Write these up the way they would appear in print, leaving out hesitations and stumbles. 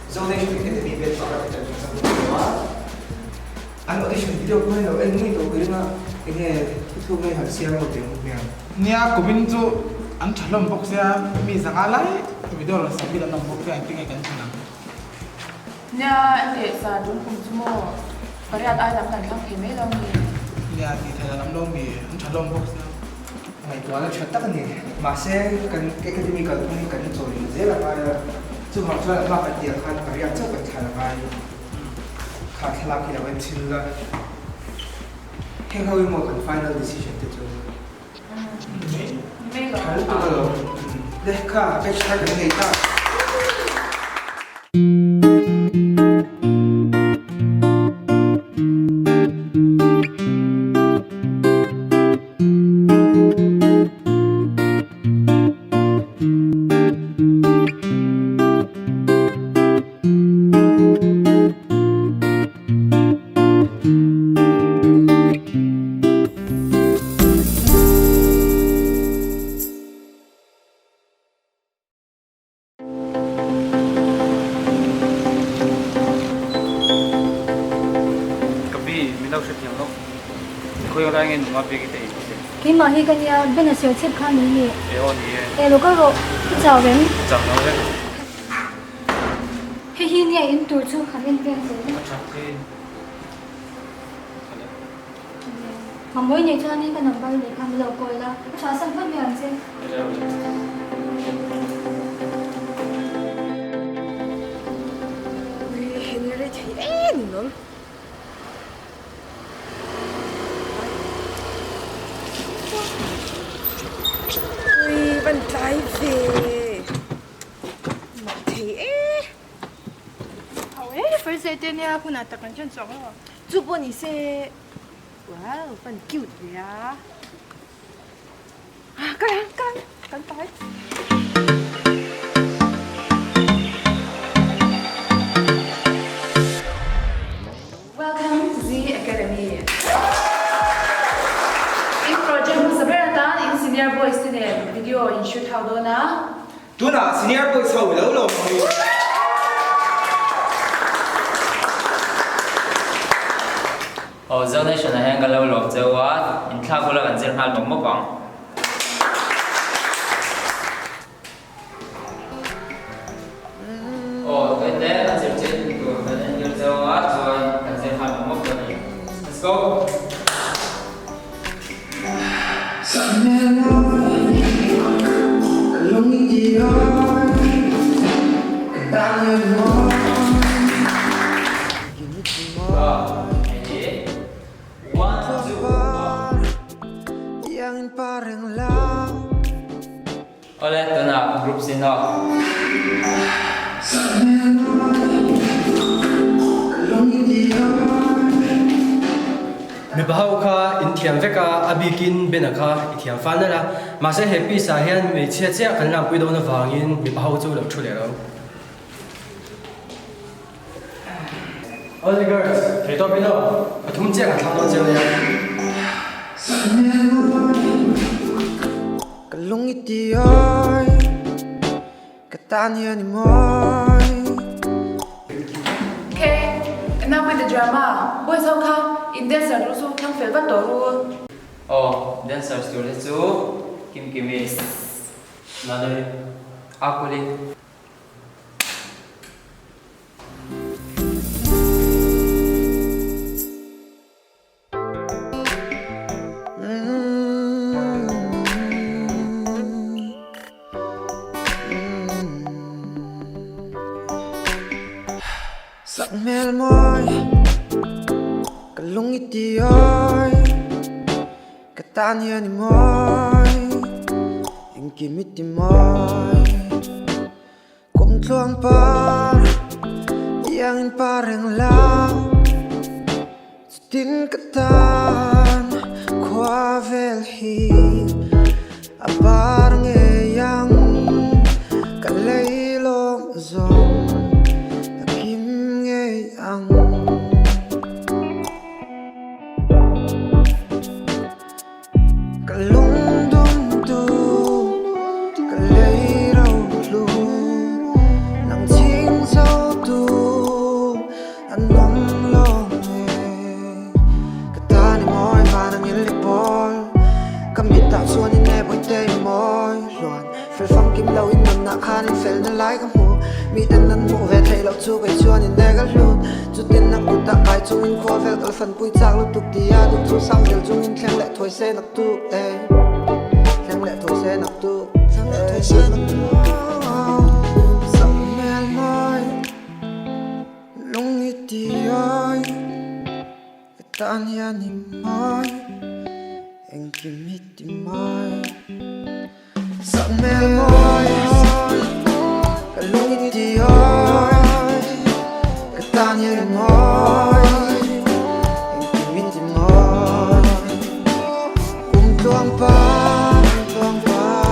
Zonation Academy batch pakhat kan chungchang kan hmu a, an audition video pawh hi lo en ngei tawh ka ring a, enge thuthluk ngei han siam lo teh ang hmiang. Nia, kumin chu an tha hlawm bawk sia, mi zanga lai video rawn submit an awm bawk sia, engtin nge kan thin ang? Nia, enteh sa tum kum chu maw pariat ai lam kan thlang thei mai lo mi? Nia, tih theih a lam lo mi, an tha hlawm bawk sia. Ngaihtuahna tha tak a ni. Mahse, kan academy kalphung hi kan chawi zel a ngai a, chuvang chuan a hma kan tih ang khan pariat chauh kan thlan a ngai. Kha thlalak hi lo en chhin la, heng ho hi maw kan final decision te chu. Tha lutuk alawm. Le kha batch thar kan nei ta. Ka pi, min lo hrethiam lawk. Khawi lai nge nunga biak i theih ang che? Keimah hi ka nia, Ben a sawi chhep kha ni ni. E aw ni e. E lo kal rawh, i chau em? Chau lo e. Hei hi nia in tur chu han en vel zel. A tha khi. Mamawii nei chuanin ka number nei kha min lo call a, ka tha san hman mai ang che. Ui Henry thei em in awm. Ui van tlai ve. Mak thei e. Ho e first day te nia hunah tak an chen chhuak lo. Chu pawh ni se wow van cute ve a. Ah kal ang kal ang kan pai. Welcome to Z Academy. In project hmasa ber atan in senior boys te nen video in shoot ho dawn a. Tunah senior boys ho lo lawm ang u. Aw Zonation ah hian ka lo lawm cheu a, inthlak bula kan zir nghal mawp mawp ang. Aw tawite kan zir chin tur kan entir cheu a, chuan kan zir nghal mawp mawp dawn a ni. Let's go! Awle tunah group sin aw. Mipa ho kha in thiam vek a, a bikin Bena kha i thiam fal nalh a, mahse he piece ah hian hmeichhia chiah kan lakpui dawn avangin mipa ho chu lo thu leh lo. Awle girls, theihtawp in aw, pathum chiah kan thlang dawn chiang nia. Ka lung i ti awi, ka tan hian i mawi. Okay, enough with the drama, boys ho kha in dancer tur chu thlang fel vat tawh ru. Aw, dancers tur te chu Kimkimi, Nanui, Akuli. Sak hmel mawi ka lung i ti awi ka tan hian i mawi engkim i ti mawi. Kum tluang par iangin par reng la Chutin ka tan khua vel hi a par ngei ang Ka lei lawm zawng a kim ngei ang. Ka lung dum tu, ka lei ro hlu, nang ching zo tu. chu kei chuan in nek a hlut Chutin a kut a kai chungin khua vel ka la fanpui chak lutuk ti a duh chu sang zel chungin thleng leh thawi se nak tuk e Thleng leh thawi se nak tuk Thleng leh thawi se nak tuk Sak hmel mawi lung i ti awi Ka tan hian i mawi engkim hi ti mawi Sak hmel mawi ka lung i ti awi Ka tan hian i mawi engkim hi ti mawi Kum tluang pa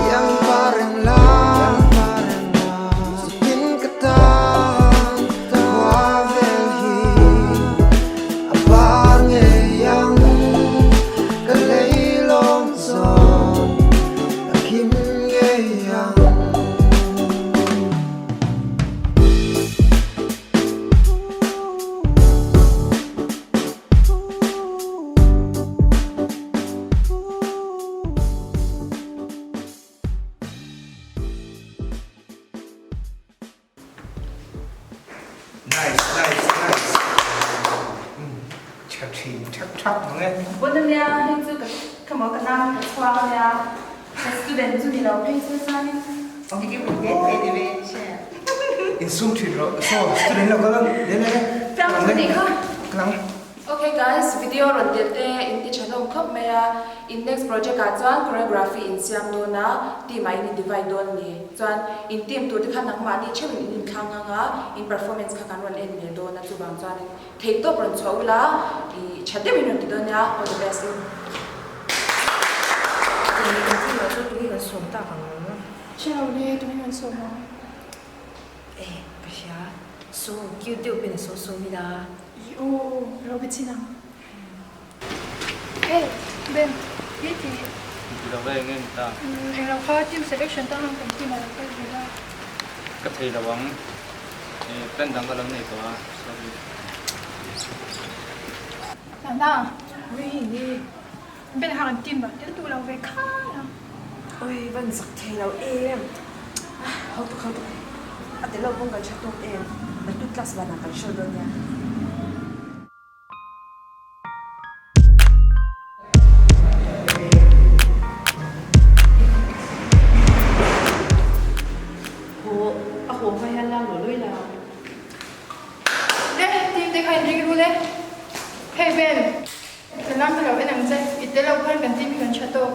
iang pa reng la Chutin ka tan khua vel hi a par ngei ang Ka lei lawm zawn a khim ngei ang. Nice, nice, nice. Tha thin thak thak mang e. Bon ania, hei chu ka ka maw ka nang ka chhuak ania, ka student chu ni lo phei chu chuanin. Insum thin rawh, so student lo kal ang, le le le. Tlang chu nih kha. Tlang. Ok guys, video rawn tel te in ti tha hlawm khawp mai a, in next project ah chuan choreography in siam dawn a, team ah in in divide dawn a ni. Chuan in team tur te kha nangmahni theuh in in inthlang ang a, in performance kha kan rawn en leh dawn a, chuvang chuan in theihtawp rawn chhuah ula, i tha deuh in rawn ti dawn nia, all the best in. Eng kan thil ah chuan tunge kan sawm tak ang? Hre lo le, tunge kan sawm ang? Eh, ka hria. Saw, cute deuh pen a saw sawm ila. I aw aw, ka lo be chin ang. Hey, Ben, i ti. Ti lo ve, nge ni ta? Eng lo kha team selection tan ang kan team a lo kal ve la. Ka thei lo ang. Plan dang ka lo nei tawh a, sorry. Nana, Rini, Ben kha kan team ah tel duh lo ve khan a. Oi, van zak thei lo em. Ho tuk ho tuk. A tel lo pawn kan hre tawk em. Naktuk class vanah kan show dawn nia. Haw, a haw hma hian lak lo lawi la. Le, team te kha in ring ru le. Hey Ben, ka lam ka lo en ang che, i tel lo khan kan team hi kan tha tawk.